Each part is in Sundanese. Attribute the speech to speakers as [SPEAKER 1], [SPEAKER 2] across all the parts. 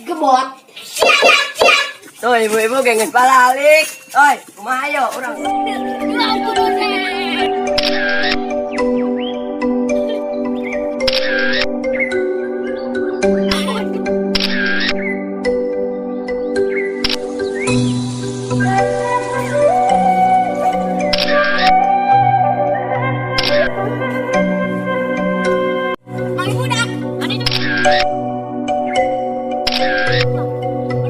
[SPEAKER 1] Digebot. Siap, siap, siap.
[SPEAKER 2] Tuh ibu-ibu geng balik. Oi, kumaha ayo urang.
[SPEAKER 1] Mang budak, ada itu. Raja.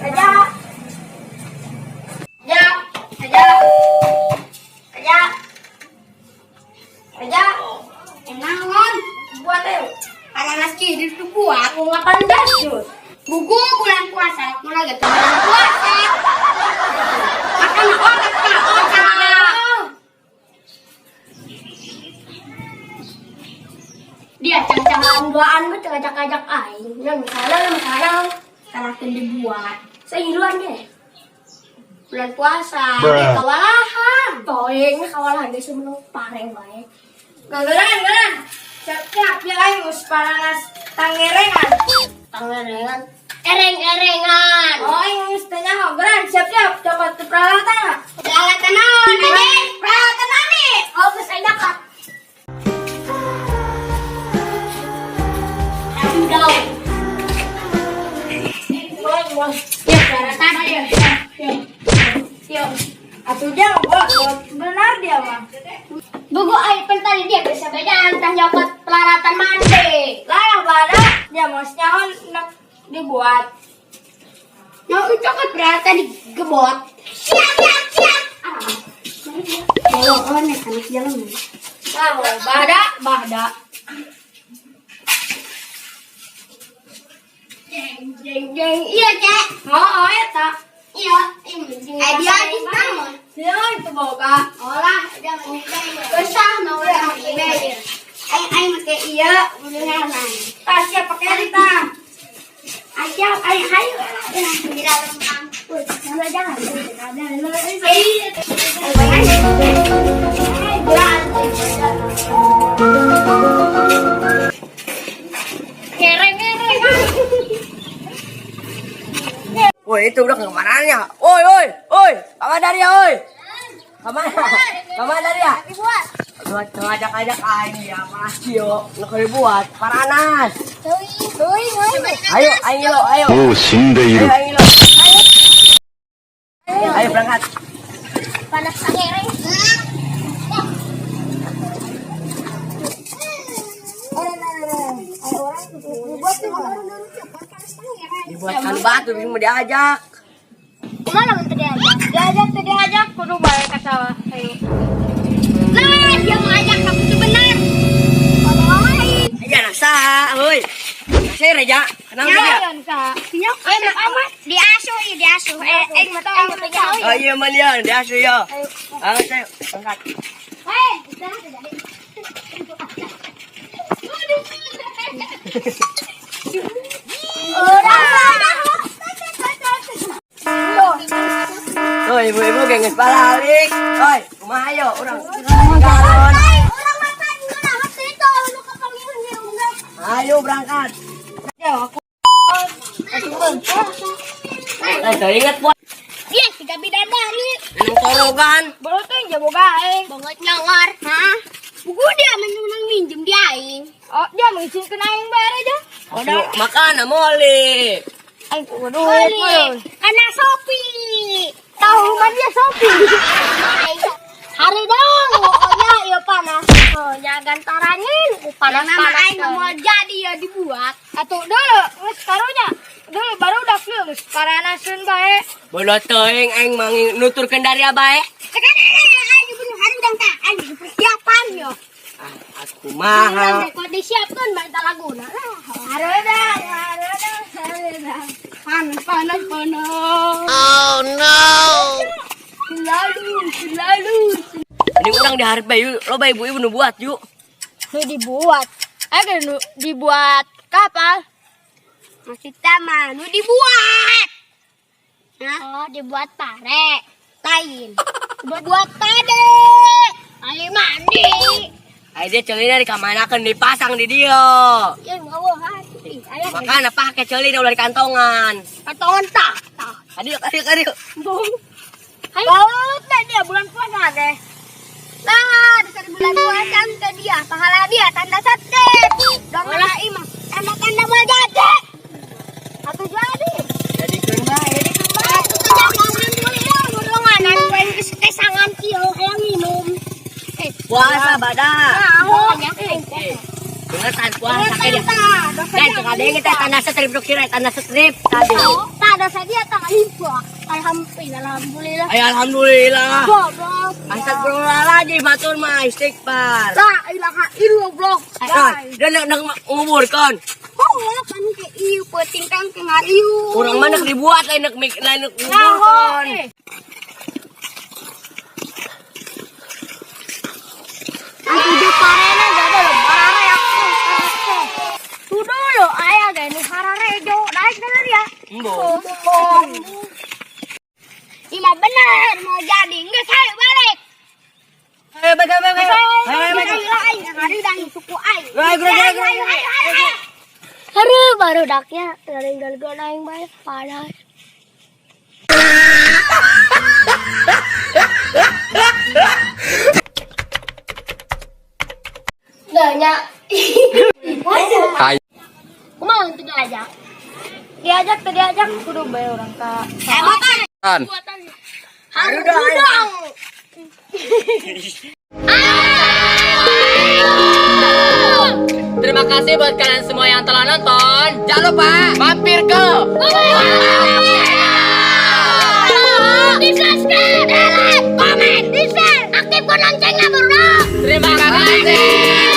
[SPEAKER 1] Raja. Raja. Raja. Raja. Raja. Naon? Buat ayo. Anak nasi itu buat mau ngapain dasur? Buku bulan puasa, mau lagi tuh bulan puasa. Makan otak, otak. Dia cang-cangan duaan gue ngajak-ngajak aing. Yang salah, yang salah. Salahin dibuat. Seiluan deh. Bulan puasa,
[SPEAKER 3] Bruh.
[SPEAKER 1] Kawalahan. Toeng kawalahan geus menung pareng bae.
[SPEAKER 4] Gagaran, garan. Siap-siap ya aing geus paranas tangerengan.
[SPEAKER 1] Tangerengan. Ereng-erengan.
[SPEAKER 4] Oh, aing geus teh nyaho, geran. Siap-siap cokot teu peralatan.
[SPEAKER 1] Peralatan naon, Ade?
[SPEAKER 4] Peralatan mandi.
[SPEAKER 1] Oh, geus aya kat. Aduh, daun. Ya, peralatan ayo. Yo. Yo.
[SPEAKER 4] Atuh dia buat benar dia mah.
[SPEAKER 1] Buku air pentari dia bisa beda entah nyokot peralatan mandi.
[SPEAKER 4] Lah bada dia mau nyaho nak dibuat.
[SPEAKER 1] Nah, itu kan peralatan digebot. Siap, siap, siap. Ah. Oh, oh, nih, anak jalan.
[SPEAKER 4] Lah bada, bada.
[SPEAKER 1] Jeng, jeng, jeng. Iya, Cek.
[SPEAKER 4] Oh, oh eta.
[SPEAKER 1] Iya, ini. Eh, dia di naon?
[SPEAKER 4] Dia itu boga.
[SPEAKER 1] Olah, dia mau Besah mau orang ini. Aing aing make iya, beneran.
[SPEAKER 4] Tah siap pakai eta.
[SPEAKER 1] Ayo, ayo, ayo. Di dalam kampus. Jangan, jangan. Ngereng-ngereng.
[SPEAKER 2] Woi, itu udah kemana nya? Woi, woi, woi, kemana Daria, woi? Kemana? Kemana Daria?
[SPEAKER 1] Dibuat.
[SPEAKER 2] Buat ngajak-ngajak aing ya, masih yo, nu dibuat paranas. Ayo, aing lo, ayo.
[SPEAKER 3] もう死んでい
[SPEAKER 2] Ayo,
[SPEAKER 3] る。
[SPEAKER 2] aing lo. Ayo berangkat.
[SPEAKER 1] Panas tangereng.
[SPEAKER 2] Dibuat kan batu bisa mau diajak.
[SPEAKER 1] Kemana menteri diajak?
[SPEAKER 4] Diajak teh diajak kudu bae ka sawah. Ayo.
[SPEAKER 1] Nah, dia mengajak kamu itu benar. Kalau lain.
[SPEAKER 2] Iya, nah sah, woi. Saya Reja, kenal dia?
[SPEAKER 1] Ya, amat. Diasuh, iya diasuh. Eh, eh, mata
[SPEAKER 2] Oh iya, man ya, diasuh ya. Ayo, ayo, berangkat.
[SPEAKER 1] Hei, sana terjadi.
[SPEAKER 2] Tuh ibu-ibu geng balik. Oi, kumaha ayo urang. Galon. Ayo berangkat.
[SPEAKER 4] Ya aku.
[SPEAKER 2] Eh, teu inget buat
[SPEAKER 1] Iya, tiga bidadari.
[SPEAKER 2] minum torogan.
[SPEAKER 4] Baru teh jaboga aing.
[SPEAKER 1] Banget nyawar, hah? Buku dia menang minjem dia aing.
[SPEAKER 4] Oh, dia mengizinkan aing bayar aja.
[SPEAKER 2] Udah makan moli.
[SPEAKER 4] Aing kudu.
[SPEAKER 1] Beli karena Shopee.
[SPEAKER 4] Tahu man dia Shopee.
[SPEAKER 1] Hari dong, oh ya, ya panas. Oh ya gantaranya, panas panas. Aing mau jadi ya dibuat.
[SPEAKER 4] Atuh dulu, geus karunya. Dulu baru udah geus paranaseun bae.
[SPEAKER 2] Bola teuing aing mangi nuturkeun dari bae.
[SPEAKER 1] Sekarang aing bunuh hari dong tak, aing persiapan yo.
[SPEAKER 2] Ah, aku mah.
[SPEAKER 1] Kok disiapkan minta laguna lah. Hareudang, hareudang, hareudang. Panas, panas, panas. Oh no. Selalu, selalu.
[SPEAKER 2] Ini urang diharap bae yuk. Loba ibu-ibu nu buat yuk.
[SPEAKER 4] Nu dibuat. Eh nu dibuat kapal.
[SPEAKER 1] Maksudnya mah nu dibuat. Hah? Oh, dibuat pare. Lain. Dibuat pade. Ayo mandi.
[SPEAKER 2] Ayo dia ceulina dikamanakeun dipasang di dia.
[SPEAKER 1] Ya mau hati. Ayo.
[SPEAKER 2] Makana pake ceulina ulah di kantongan.
[SPEAKER 1] Kantongan tak. Tak.
[SPEAKER 2] Aduh, aduh, aduh.
[SPEAKER 1] Ayo. Teh dia bulan puasa deh. Nah, bisa di bulan puasa teh dia pahala dia tanda sate. Dong lah imah. Tanda tanda mau jadi. Atau jadi.
[SPEAKER 2] Jadi keun bae, jadi keun bae.
[SPEAKER 1] Alhamdulillah, golongan poin kesangan kieu hayang minum. Eh,
[SPEAKER 2] Puasa badak.
[SPEAKER 1] nah, ya.
[SPEAKER 2] Dengetan puasa kayak dia. Dan cek ada yang kita tanda strip dok kira tanda strip tadi.
[SPEAKER 1] Tak ada saja tak limpa. Alhamdulillah, alhamdulillah.
[SPEAKER 2] Ayo alhamdulillah.
[SPEAKER 1] Goblok.
[SPEAKER 2] Astagfirullahaladzim, batur mah istighfar.
[SPEAKER 1] La ilaha illallah.
[SPEAKER 2] Nah, dan nak nguburkan.
[SPEAKER 1] Oh, kan ke ieu peuting kang ke ngariu.
[SPEAKER 2] Kurang mana dibuat lain nak mik lain nak nguburkan.
[SPEAKER 1] Tujuh parena jadi lo barare aku. Tuduh lo ayah gak nu hararejo naik bener ya.
[SPEAKER 2] Embo.
[SPEAKER 1] Ima bener mau jadi nggak saya balik.
[SPEAKER 2] Ayo balik balik balik. Ayo balik.
[SPEAKER 1] Ayo ayo ayo suku aing.
[SPEAKER 2] Ayo ayo ayo ayo.
[SPEAKER 1] Aduh, baru daknya tinggal aing bae panas. Banyak.
[SPEAKER 3] Hai.
[SPEAKER 1] Kumaha teu diajak?
[SPEAKER 4] Diajak teu diajak kudu bae urang ka.
[SPEAKER 3] Kan.
[SPEAKER 1] Harudang.
[SPEAKER 5] Terima kasih buat kalian semua yang telah nonton. Jangan lupa mampir ke
[SPEAKER 1] Di subscribe, di like, komen, di share, aktifkan loncengnya bro.
[SPEAKER 5] Terima kasih.